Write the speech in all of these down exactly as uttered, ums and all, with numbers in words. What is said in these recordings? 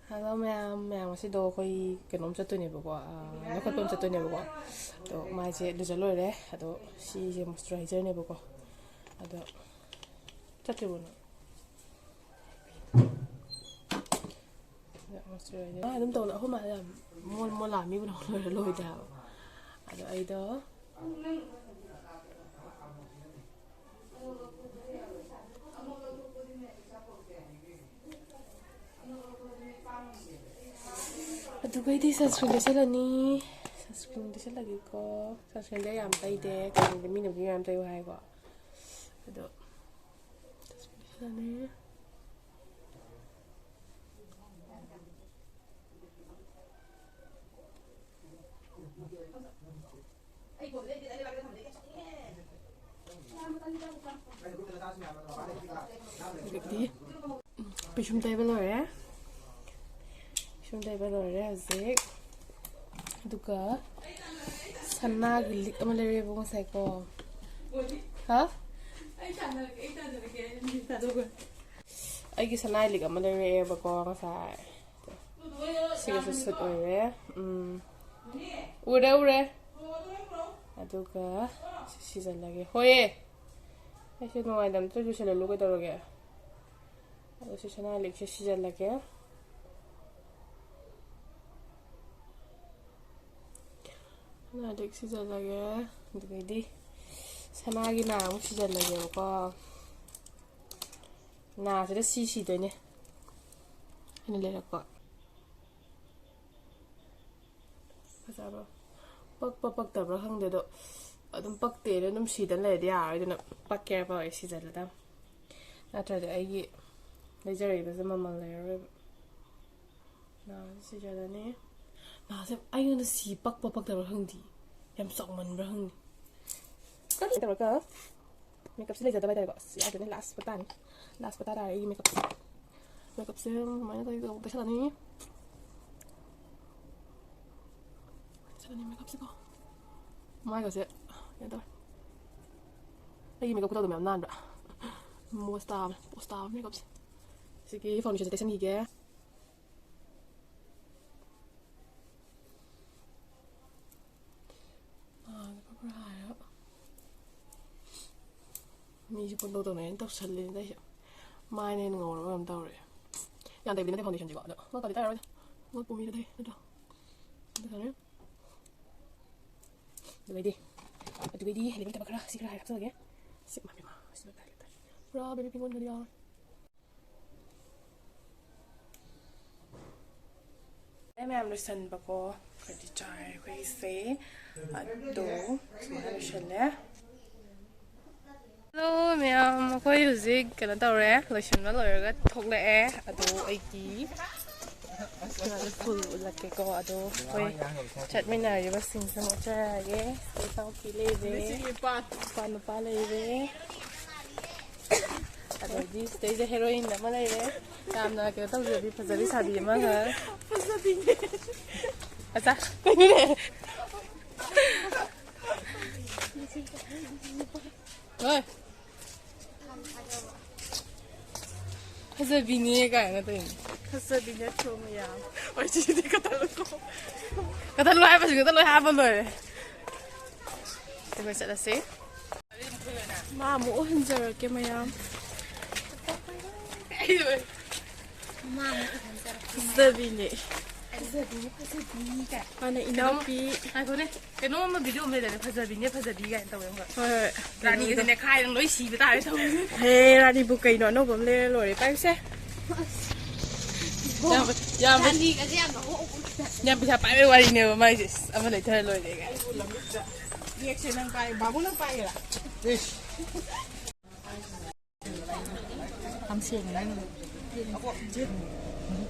Hello ꯃꯌꯥꯝ, ꯃꯌꯥꯝ ꯉꯁꯤꯗꯣ ꯑꯩꯈꯣꯏ ꯀꯩꯅꯣꯝ ꯆꯠꯇꯣꯏꯅꯦꯕꯀꯣ, ꯑ, ꯂꯧꯈꯠꯄ ꯑꯃ ꯆꯠꯇꯣꯏꯅꯦꯕꯀꯣ꯫ ꯑꯗꯣ ꯃꯥꯏꯁꯦ ꯂꯨꯖ ꯂꯣꯏꯔꯦ꯫ ꯑꯗꯣ ꯁꯤꯁꯦ ꯃꯣꯏꯆꯔꯥꯏꯖꯔꯅꯦꯕꯀꯣ꯫ ꯑꯗꯣ ꯆꯠꯇ꯭ꯔꯤꯕꯣ ꯅꯪ? ꯑꯗꯣ ꯃꯣꯏꯆꯔꯥꯏꯖꯔ ꯑꯗꯨꯝ ꯇꯧꯅ ꯑꯩꯈꯣꯏ ꯃꯥꯅ ꯌꯥꯝ ꯃꯣꯜ ꯃꯣꯜ ꯂꯥꯛꯑ ꯃꯤꯕꯨ ꯂꯣꯏꯔ ꯂꯣꯏꯗꯦ ꯍꯥꯏꯕ꯫ ꯑꯗꯣ ꯑꯩꯗꯣ ꯑꯗꯨꯒꯩꯗꯤ sunscreen ꯇꯩꯁꯜꯂꯅꯤ꯫ Sunscreen ꯇꯩꯁꯜꯂꯒꯦꯀꯣ꯫ Sunscreenꯗꯤ ꯌꯥꯝ ꯇꯩꯗꯦ, ꯀꯩꯒꯤꯅꯣꯗꯤ ꯃꯤꯅꯕꯨꯗꯤ ꯌꯥꯝ ꯇꯩꯌꯨ ꯍꯥꯏꯀꯣ꯫ ꯑꯗꯣ sunscreen ꯇꯩꯁꯜꯂꯅꯤ꯫ ꯑꯗꯒꯤꯗꯤ ꯄꯤꯁꯨꯝ ꯇꯩꯕ ꯂꯣꯏꯔꯦ꯫ ꯄꯤꯁꯨꯝ ꯇꯩꯕ ꯂꯣꯏꯔꯦ ꯍꯧꯖꯤꯛ꯫ ꯑꯗꯨꯒ ꯁꯅꯥꯒꯤ ꯂꯤꯛ ꯑꯃ ꯂꯩꯔꯦꯕ ꯉꯁꯥꯏꯀꯣ꯫ ꯍꯥ? ꯑꯗꯨꯒ ꯑꯩꯒꯤ ꯁꯅꯥ ꯂꯤꯛ ꯑꯃ ꯂꯩꯔꯛꯑꯦꯕꯀꯣ ꯉꯁꯥꯏ꯫ ꯁꯤꯒꯁꯨ ꯁꯨꯠ ꯑꯣꯏꯔꯦ꯫ ꯎꯝ꯫ ꯎꯔꯦ, ꯎꯔꯦ꯫ ꯑꯗꯨꯒ ꯁꯤ ꯁꯤꯖꯜꯂꯒꯦ꯫ ꯍꯣꯏꯌꯦ꯫ ꯑꯩꯁꯨ ꯅꯨꯡꯉꯥꯏꯇꯕꯅꯤ꯫ ꯂꯣꯏꯁꯤꯜꯍꯜꯂꯨ ꯀꯩꯗꯧꯔꯒꯦ? ꯑꯗꯣ ꯁꯤ ꯁꯅꯥ ꯂꯤꯛꯁꯦ ꯁꯤꯖꯜꯂꯒꯦ꯫ ꯁꯅꯥ ꯂꯤꯛ ꯁꯤꯖꯜꯂꯒꯦ꯫ ꯑꯗꯨꯗꯩꯗꯤ ꯁꯅꯥꯒꯤ ꯅꯥ ꯑꯃꯨꯛ ꯁꯤꯖꯜꯂꯒꯦꯕꯀꯣ꯫ ꯅꯥꯁꯤꯗ ꯁꯤ ꯁꯤꯗꯣꯏꯅꯦ꯫ ꯑꯩꯅ ꯂꯩꯔꯛꯄ꯫ ꯐꯖꯕ꯭ꯔꯣ? ꯄꯛꯄ ꯄꯛꯇꯕ꯭ꯔꯥ ꯈꯪꯗꯦ, ꯑꯗꯣ ꯑꯗꯨꯝ ꯄꯛꯇꯦꯅ ꯑꯗꯨꯝ ꯁꯤꯗꯅ ꯂꯩꯔꯗꯤ ꯌꯥꯔꯣꯏ, ꯑꯗꯨꯅ ꯄꯛꯀꯦꯔꯥ ꯄꯛꯑꯣꯏ ꯁꯤꯖꯜꯂꯗꯝ꯫ ꯅꯠꯇ꯭ꯔꯗꯤ ꯑꯩꯒꯤ ꯂꯩꯖꯔꯛꯏꯕꯁꯦ ꯃꯃꯜ ꯂꯩꯔꯔꯣꯏꯕ꯫ ꯅꯥꯁꯦ ꯁꯤꯖꯜꯂꯅꯤ꯫ ꯅꯥꯁꯦ ꯑꯩꯉꯣꯟꯗ ꯁꯤ ꯄꯛꯄ ꯄꯛꯇꯕ꯭ꯔꯥ ꯈꯪꯗꯦ, ꯌꯥꯝ ꯆꯥꯎꯃꯟꯕ꯭ꯔꯥ ꯈꯪꯗꯦ꯫ ꯀꯔꯤ ꯇꯧꯔꯒ ꯃꯦꯀꯞꯁꯦ ꯂꯩꯖꯗꯕ ꯍꯥꯏꯇꯥꯔꯦꯀꯣ꯫ ꯑꯁ, ꯌꯥꯗ꯭ꯔꯦꯅꯦ, ꯂꯥꯁ ꯄꯇꯥꯅꯤ꯫ ꯂꯥꯁ ꯄꯇꯥ ꯇꯥꯔꯦ ꯑꯩꯒꯤ ꯃꯦꯀꯞꯁꯦ꯫ ꯃꯦꯀꯞꯁꯦ ꯑꯗꯨꯃꯥꯏꯅ ꯇꯧꯔꯒ ꯇꯩꯁꯜꯂꯅꯤ꯫ ꯇꯩꯁꯜꯂꯅꯤ ꯃꯦꯀꯞꯁꯦꯀꯣ꯫ ꯃꯥꯏꯒꯁꯦ ꯀꯩꯅꯣ ꯇꯧꯔꯦ꯫ ꯑꯩꯒꯤ ꯃꯦꯀꯞ ꯈꯨꯇꯧꯗꯣ ꯃꯌꯥꯝ ꯅꯥꯟꯕ꯭ꯔꯥ? ꯃꯣꯁ ꯇꯥꯕꯅꯦ, ꯄꯣꯁ ꯇꯥꯕ ꯃꯦꯀꯞꯁꯦ꯫ ꯁꯤꯒꯤ ꯐꯥꯎꯟꯗꯦꯁꯟꯁꯦ ꯇꯩꯁꯟꯈꯤꯒꯦ꯫ ꯃꯤꯁꯨ ꯄꯨꯟꯗꯧ ꯇꯧꯅꯩꯅ ꯇꯧꯁꯜꯂꯤꯅꯦ ꯑꯩꯁꯨ꯫ ꯃꯥꯏꯅ ꯍꯦꯟꯅ ꯉꯧꯔꯕ ꯀꯩꯅꯣꯝ ꯇꯧꯔꯦ꯫ ꯌꯥꯝ ꯇꯩꯕꯗꯤ ꯅꯠꯇꯦ foundationꯁꯤꯀꯣ, ꯑꯗꯣ ꯉꯧ ꯇꯧꯗꯤ ꯇꯥꯔꯔꯣꯏꯗ꯫ ꯉꯧ ꯄꯨꯡꯕꯤꯗ ꯇꯩ ꯅꯠꯇ꯭ꯔꯣ? ꯑꯗꯨ ꯇꯥꯔꯦ꯫ ꯑꯗꯨꯒꯩꯗꯤ ꯑꯗꯨꯒꯩꯗꯤ ꯍꯦꯜꯂꯤꯕ ꯅꯠꯇꯕ ꯈꯔ ꯁꯤ ꯈꯔ ꯍꯥꯏꯔꯞ ꯆꯠꯂꯒꯦ꯫ ꯁꯤ ꯃꯃꯤ ꯃꯥ ꯁꯤ ꯂꯣꯏ ꯇꯥꯔꯦ, ꯂꯣꯏ ꯇꯥꯔꯦ꯫ ꯄꯨꯔꯥ baby pink ꯑꯣꯟꯈ꯭ꯔꯗꯤ ꯌꯥꯔꯣꯏ꯫ ꯑꯩ ꯃꯌꯥꯝ ꯂꯣꯏꯁꯟꯕꯀꯣ, ꯈꯔꯗꯤ ꯆꯥꯔꯦ ꯑꯩꯈꯣꯏꯁꯦ꯫ ꯑꯗꯣ ꯁꯨꯃꯥꯏꯅ ꯂꯣꯏꯁꯜꯂꯦ꯫ ꯍꯜꯂꯣ ꯃꯌꯥꯝ, ꯑꯩꯈꯣꯏ ꯍꯧꯖꯤꯛ ꯀꯩꯅꯣ ꯇꯧꯔꯦ, ꯂꯣꯏꯁꯤꯟꯕ ꯂꯣꯏꯔꯒ ꯊꯣꯛꯂꯛꯑꯦ꯫ ꯑꯗꯣ ꯑꯩꯒꯤ ꯐꯨꯜ ꯎꯠꯂꯛꯀꯦꯀꯣ꯫ ꯑꯗꯣ ꯑꯩꯈꯣꯏ ꯆꯠꯃꯤꯟꯅꯔꯤꯕꯁꯤꯡꯁꯦ ꯅꯣꯛꯆꯔꯛꯑꯒꯦ꯫ ꯏꯆꯥꯅꯨꯄꯤ ꯂꯩꯔꯦ, ꯏꯄꯥ ꯅꯨꯄꯥ ꯂꯩꯔꯦ, ꯑꯗꯩꯗꯤ ꯁꯤꯗꯩꯗ heroine ꯑꯃ ꯂꯩꯔꯦ꯫ ꯌꯥꯝꯅ ꯀꯩꯅꯣ ꯇꯧꯖꯕꯤ, ꯐꯖꯕꯤ ꯁꯥꯕꯤ ꯑꯃꯒ꯫ ꯐꯖꯕꯤꯅꯦ꯫ ꯑꯆꯥ, ꯀꯩꯅꯣꯅꯦ? ꯍꯣꯏ꯫ ꯐꯖꯕꯤꯅꯦ ꯀꯥꯏꯅ ꯇꯧꯔꯤꯅꯦ꯫ ꯐꯖꯕꯤ ꯅꯠꯇ꯭ꯔꯣ ꯃꯌꯥꯝ? ꯍꯣꯏ, ꯁꯤꯗꯤ ꯀꯗꯥꯏꯗ? ꯀꯗꯥꯏꯗ ꯍꯥꯏꯕꯁꯤ, ꯀꯗꯥꯏꯗ ꯍꯥꯏꯕ ꯂꯣꯏꯔꯦ꯫ ꯑꯗꯨꯒ ꯆꯠꯂꯁꯤ꯫ ꯃꯥ ꯑꯃꯨꯛ ꯎꯍꯟꯖꯔꯛꯀꯦ ꯃꯌꯥꯝ꯫ ꯐꯖꯕꯤꯅꯦ꯫ ꯐꯖꯕꯤꯅꯦ, ꯐꯖꯕꯤ ꯀꯥꯏ꯫ ꯃꯥꯅ ꯏꯅꯥꯎꯄꯤ꯫ ꯉꯥꯏꯈꯣꯅꯦ, ꯀꯩꯅꯣꯝ ꯑꯃ video ꯑꯃ ꯂꯩꯗꯥꯏꯅꯦ, "ꯐꯖꯕꯤꯅꯦ, ꯐꯖꯕꯤ" ꯀꯥꯏꯅ ꯇꯧꯋꯦ ꯑꯃꯒ꯫ ꯍꯣꯏ, ꯍꯣꯏ꯫ ꯔꯥꯅꯤꯒꯁꯦ ꯅꯦꯈꯥꯏꯗꯅ ꯂꯣꯏ ꯁꯤꯕ ꯇꯥꯔꯦ ꯇꯧꯔꯤꯁꯦ꯫ ꯍꯦ, ꯔꯥꯅꯤꯕꯨ ꯀꯩꯅꯣ, ꯑꯅꯧꯕ ꯑꯃ ꯂꯩꯔ ꯂꯣꯏꯔꯦ꯫ ꯄꯥꯏꯌꯨꯁꯦ꯫ ꯌꯥꯝ, ꯌꯥꯝ, ꯔꯥꯅꯤꯒꯁꯦ ꯌꯥꯝꯅ ꯍꯣꯡ ꯌꯥꯝ ꯄꯩꯁꯥ ꯄꯥꯏꯕꯩ ꯋꯥꯔꯤꯅꯦꯕ ꯃꯥꯏꯁꯦ꯫ ꯑꯃ ꯂꯩꯊꯔ ꯂꯣꯏꯔꯦ ꯀꯥꯏ꯫ ꯕꯦꯒꯁꯦ ꯅꯪ ꯄꯥꯏ, ꯕꯥꯕꯨ ꯅꯪ ꯄꯥꯏꯒꯦꯔꯥ? ꯏꯁ꯫ ꯌꯥꯝ ꯁꯦꯡꯉꯦ ꯅꯪꯒꯤꯗꯣ꯫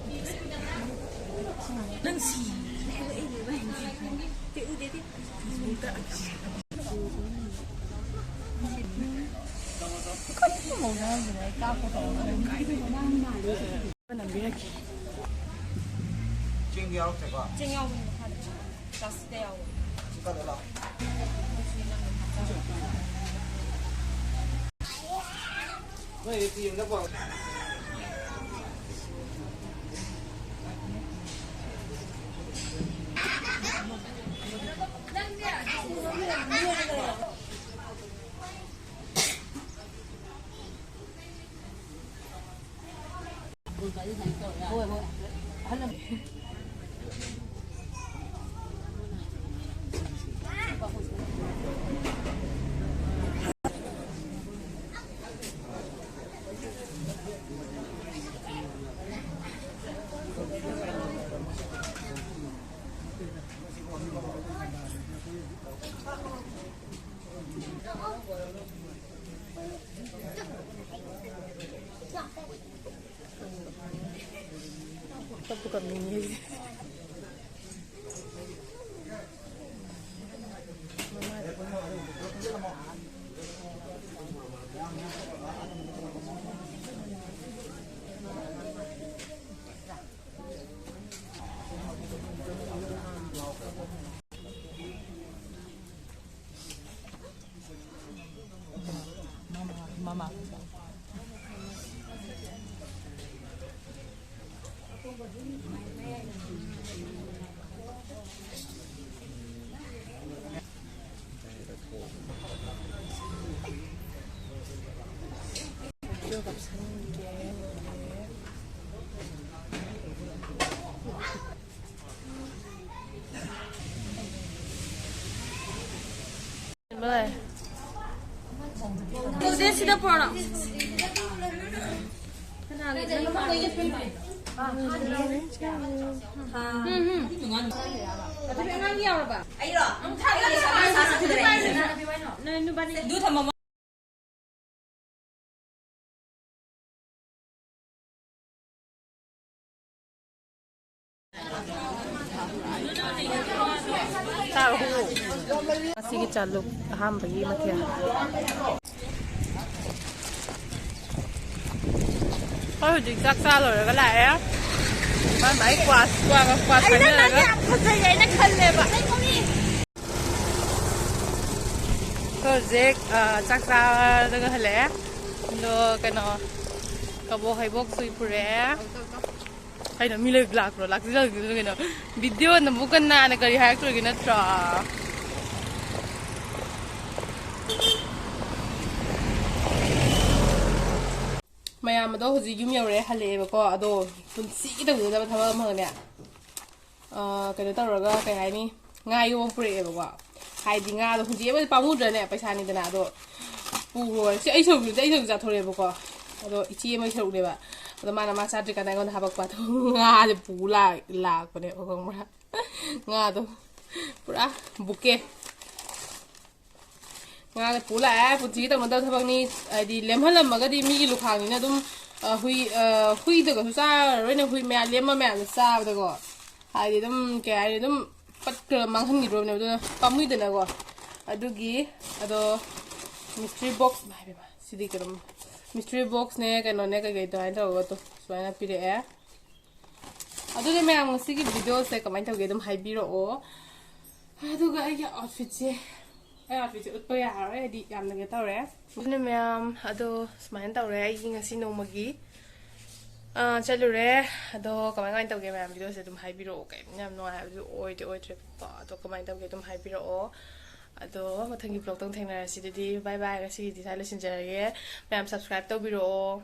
ꯅꯪ ꯁꯤ꯫ ꯅꯝꯕꯤꯔꯛꯀꯦ꯫ ꯆꯦꯡꯗꯤ ꯌꯥꯎꯔꯛꯇ꯭ꯔꯦꯀꯣ? ꯆꯦꯡ ꯌꯥꯎꯕꯅꯦ, ꯃꯈꯥꯗ꯫ ꯄ꯭ꯂꯥꯁꯇꯤꯛꯇ ꯌꯥꯎꯕꯅꯦ꯫ ꯁꯤ ꯀꯥꯏꯗ ꯂꯥꯛꯑꯣ? ꯅꯣꯏ ꯌꯦꯡꯗ ꯄꯣꯔꯛꯑꯣ꯫ ꯍꯣꯏ, ꯍꯣꯏ꯫ ꯑꯍꯜ ꯂꯃꯟ꯫ ꯀꯞꯄꯨ ꯀꯞꯅꯤꯡꯉꯦ꯫ ꯃꯃꯥ꯫ ꯁꯤꯗ ꯄꯨꯔꯛꯑꯣ꯫ ꯎꯝ, ꯎꯝ꯫ ꯑꯉꯥꯡꯒꯤ ꯌꯥꯎꯔꯕ? ꯑꯩꯔꯣ? ꯅꯣꯏ ꯅꯨꯄꯥꯅꯤ꯫ ꯉꯁꯤꯒꯤ ꯆꯥꯂꯨꯛ ꯑꯍꯥꯟꯕꯒꯤ ꯃꯊꯦꯜ꯫ ꯍꯣꯏ, ꯍꯧꯖꯤꯛ ꯆꯥꯛ ꯆꯥ ꯂꯣꯏꯔꯒ ꯂꯥꯛꯑꯦ꯫ ꯃꯥꯏ ꯃꯥꯏ ꯀ꯭ꯋꯥ, ꯀ꯭ꯋꯥ, ꯀ꯭ꯋꯥ ꯑꯩꯅ ꯅꯪ ꯈꯥꯏꯅꯔꯒ꯫ ꯌꯥꯝ ꯐꯖꯩ ꯍꯥꯏꯅ ꯈꯜꯂꯦꯕ꯫ ꯍꯧꯖꯤꯛ, ꯑ, ꯆꯥꯛ ꯆꯥꯔꯒ ꯍꯜꯂꯛꯑꯦ꯫ ꯑꯗꯣ ꯀꯩꯅꯣ, ꯀꯕꯣꯛ ꯍꯩꯕꯣꯛ ꯁꯨꯏ ꯄꯨꯔꯛꯑꯦ꯫ ꯀꯩꯅꯣ, ꯃꯤ ꯂꯣꯏ ꯂꯥꯛꯄ꯭ꯔꯣ? ꯂꯥꯛꯇꯤ ꯂꯥꯛꯇꯣꯏꯅꯣ ꯀꯩꯅꯣ? ꯚꯤꯗꯤꯑꯣ ꯅꯝꯕꯨ ꯀꯅꯥꯅ ꯀꯔꯤ ꯍꯥꯏꯔꯛꯇꯣꯏꯒꯦ ꯅꯠꯇ꯭ꯔꯣ? ꯃꯌꯥꯝ ꯑꯗꯣ ꯍꯧꯖꯤꯛ ꯌꯨꯝ ꯌꯧꯔꯦ, ꯍꯜꯂꯛꯑꯦꯕꯀꯣ꯫ ꯑꯗꯣ ꯄꯨꯟꯁꯤꯒꯤ ꯇꯧꯖꯗꯕ ꯊꯕꯛ ꯑꯃꯅꯦ, ꯑ, ꯀꯩꯅꯣ ꯇꯧꯔꯒ, ꯀꯩ ꯍꯥꯏꯅꯤ, ꯉꯥ ꯌꯣꯝ ꯄꯨꯔꯛꯑꯦꯕꯀꯣ꯫ ꯍꯥꯏꯗꯤ ꯉꯥꯗꯣ ꯍꯧꯖꯤꯛ ꯑꯃꯗꯤ ꯄꯥꯝꯃꯨꯗ꯭ꯔꯅꯦ, ꯄꯩꯁꯥꯅꯤꯗꯅ꯫ ꯑꯗꯣ ꯄꯨꯈ꯭ꯔꯣ꯫ ꯁꯤ ꯑꯩ ꯁꯔꯨꯛꯇꯨꯗꯤ ꯑꯩ ꯁꯔꯨꯛ ꯆꯥꯊꯣꯔꯛꯑꯦꯕꯀꯣ꯫ ꯑꯗꯣ ꯏꯆꯦ ꯑꯃꯒꯤ ꯁꯔꯨꯛꯅꯦꯕ꯫ ꯑꯗꯣ ꯃꯥꯅ ꯃꯥ ꯆꯥꯗ꯭ꯔꯤꯀꯥꯟꯗ ꯑꯩꯉꯣꯟꯗ ꯍꯥꯄꯛꯄ꯫ ꯑꯗꯣ ꯉꯥꯁꯦ ꯄꯨ ꯂꯥꯛ-, ꯂꯥꯛꯄꯅꯦꯕ, ꯈꯪꯕ꯭ꯔꯥ? ꯉꯥꯗꯣ ꯄꯨꯔꯥ ꯕꯨꯀꯦ꯫ ꯉꯥꯒ ꯄꯨ ꯂꯥꯛꯑꯦ꯫ ꯄꯨꯟꯁꯤꯒꯤ ꯇꯧꯅꯗꯕ ꯊꯕꯛꯅꯤ꯫ ꯍꯥꯏꯗꯤ ꯂꯦꯝꯍꯜꯂꯝꯃꯒꯗꯤ ꯃꯤꯒꯤ ꯂꯨꯈꯥꯛꯅꯤꯅ ꯑꯗꯨꯝ, ꯑ, ꯍꯨꯏ, ꯑ, ꯍꯨꯏꯗꯒꯁꯨ ꯆꯥꯔꯔꯣꯏꯅ, ꯍꯨꯏ ꯃꯌꯥꯝ ꯂꯦꯝꯕ ꯃꯌꯥꯝꯗꯣ ꯆꯥꯕꯗꯀꯣ꯫ ꯍꯥꯏꯗꯤ ꯑꯗꯨꯝ, ꯀꯩ ꯍꯥꯏꯅꯤ, ꯑꯗꯨꯝ ꯄꯠꯈ꯭ꯔ ꯃꯥꯡꯍꯟꯈꯤꯗ꯭ꯔꯣꯕꯅꯦꯕ, ꯑꯗꯨꯅ ꯄꯥꯝꯃꯨꯏꯗꯅꯀꯣ꯫ ꯑꯗꯨꯒꯤ, ꯑꯗꯣ mystery box, ꯏꯃꯥ ꯏꯕꯦꯝꯃ, ꯁꯤꯗꯤ ꯀꯩꯅꯣꯝ, mystery boxꯅꯦ, ꯀꯩꯅꯣꯅꯦ, ꯀꯩꯀꯩꯗꯣ ꯍꯥꯏꯅ ꯇꯧꯔꯒ ꯇꯣ ꯁꯨꯃꯥꯏꯅ ꯄꯤꯔꯛꯑꯦ꯫ ꯑꯗꯨꯗꯤ ꯃꯌꯥꯝ, ꯉꯁꯤꯒꯤ videoꯁꯦ ꯀꯃꯥꯏꯅ ꯇꯧꯒꯦ ꯑꯗꯨꯝ ꯍꯥꯏꯕꯤꯔꯛꯑꯣ꯫ ꯑꯗꯨꯒ ꯑꯩꯒꯤ outfitꯁꯦ, ꯑꯩ outfitꯁꯦ ꯎꯠꯄ ꯌꯥꯔꯔꯣꯏ, ꯍꯥꯏꯗꯤ ꯌꯥꯝꯅ ꯀꯩꯅꯣ ꯇꯧꯔꯦ꯫ ꯑꯗꯨꯅ ꯃꯌꯥꯝ, ꯑꯗꯣ ꯁꯨꯃꯥꯏꯅ ꯇꯧꯔꯦ ꯑꯩꯒꯤ ꯉꯁꯤ ꯅꯣꯡꯃꯒꯤ꯫ ꯑꯥ, ꯆꯠꯂꯨꯔꯦ꯫ ꯑꯗꯣ ꯀꯃꯥꯏ ꯀꯃꯥꯏꯅ ꯇꯧꯒꯦ ꯃꯌꯥꯝ, videoꯁꯦ ꯑꯗꯨꯝ ꯍꯥꯏꯕꯤꯔꯛꯑꯣ꯫ ꯀꯩꯝ ꯌꯥꯝ ꯅꯨꯡꯉꯥꯏꯕꯗꯤ ꯑꯣꯏꯗꯤ ꯑꯣꯏꯗ꯭ꯔꯦꯕꯀꯣ꯫ ꯑꯗꯣ ꯀꯃꯥꯏꯅ ꯇꯧꯒꯦ ꯑꯗꯨꯝ ꯍꯥꯏꯕꯤꯔꯛꯑꯣ꯫ ꯑꯗꯣ ꯃꯊꯪꯒꯤ vlogꯇ ꯑꯃꯨꯛ ꯊꯦꯡꯅꯔꯁꯤ꯫ ꯑꯗꯨꯗꯤ bye bye, ꯉꯁꯤꯒꯤꯗꯤ ꯁ꯭ꯋꯥꯏ ꯂꯣꯏꯁꯤꯟꯖꯔꯒꯦ꯫ ꯃꯌꯥꯝ subscribe ꯇꯧꯕꯤꯔꯛꯑꯣ꯫